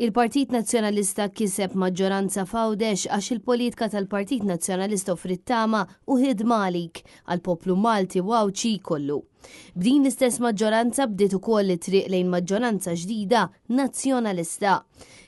Il-Partit Nazzjonalista kiseb maġġoranza f'Għawdex għax il-politika tal-Partit Nazzjonalista offriet tama u ħidma għalik, għall-poplu Malti u Għawdxi kollu. B'din l-istess maġġoranza bdiet ukoll it-triq lejn maġġoranza ġdida Nazzjonalista.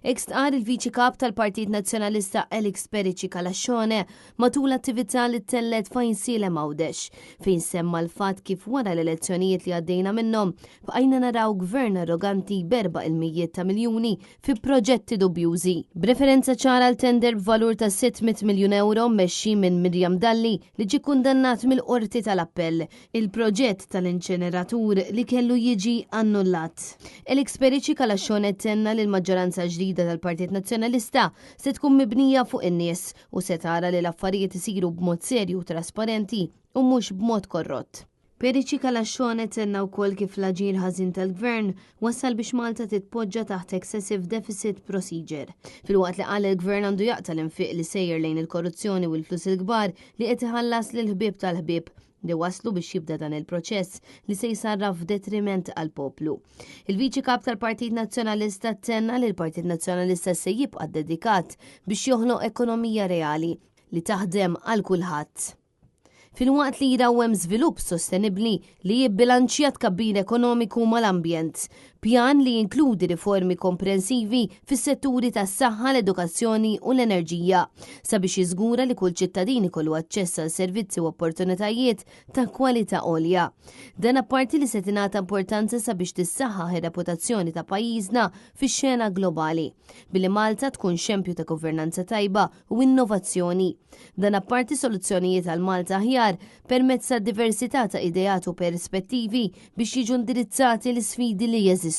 Hekk stqarr il-Viċi Kap tal-Partit Nazzjonalista Alex Perici Calascione matul attività li ttellgħet f'Għajnsielem Għawdex, fejn semma l-fatt kif wara l-elezzjonijiet li għaddejna minnhom bqajna naraw gvern arroganti jberbaq il-mijiet ta' miljuni fi proġetti dubjużi. B'referenza ċara għal tender b'valur ta' 600 miljun ewro mmexxi minn Miriam Dalli li ġie kundannat mill-Qorti tal-Appell, il-proġett tal-inċeneratur li kellu jiġi annullat. Alex Perici Calascione tenna li l-maġġoranza ġdida tal-Partit Nazzjonalista se tkun mibnija fuq in-nies u se tara li l-affarijiet isiru b'mod serju u trasparenti u mhux b'mod korrott. Perici Calascione tenna wkoll kif l-aġir ħażin tal-Gvern wassal biex Malta titpoġġa taħt Excessive Deficit Procedure. Filwaqt li qal li l-Gvern għandu jaqta' l-infiq li sejjer lejn il-korruzzjoni u l-flus il-kbar li qed iħallas lill-ħbieb tal-ħbieb li waslu biex jibda dan il-proċess li se jsarraf f'detriment għall-poplu. Il-Viċi Kap tal-Partit Nazzjonalista tenna li l-Partit Nazzjonalista se jibqa' dedikat biex joħloq ekonomija reali li taħdem għal kulħadd. Filwaqt li jrawwem żvilupp sostenibbli li jibbilanċja tkabbir ekonomiku mal-ambjent. Pjan li jinkludi riformi komprensivi fis-setturi tas-saħħa, l-edukazzjoni u l-enerġija, sabiex jiżgura li kull ċittadin ikollu aċċess għal servizzi u opportunitajiet ta' kwalità għolja. Dan apparti li se tingħata importanza sabiex tissaħħaħ ir-reputazzjoni ta' pajjiżna fix-xena globali, billi Malta tkun xempju ta' governanza tajba u innovazzjoni. Dan apparti soluzzjonijiet għal Malta aħjar permezz ta' diversità ta' ideat u perspettivi biex jiġu indirizzati l-isfidi li jeżistu.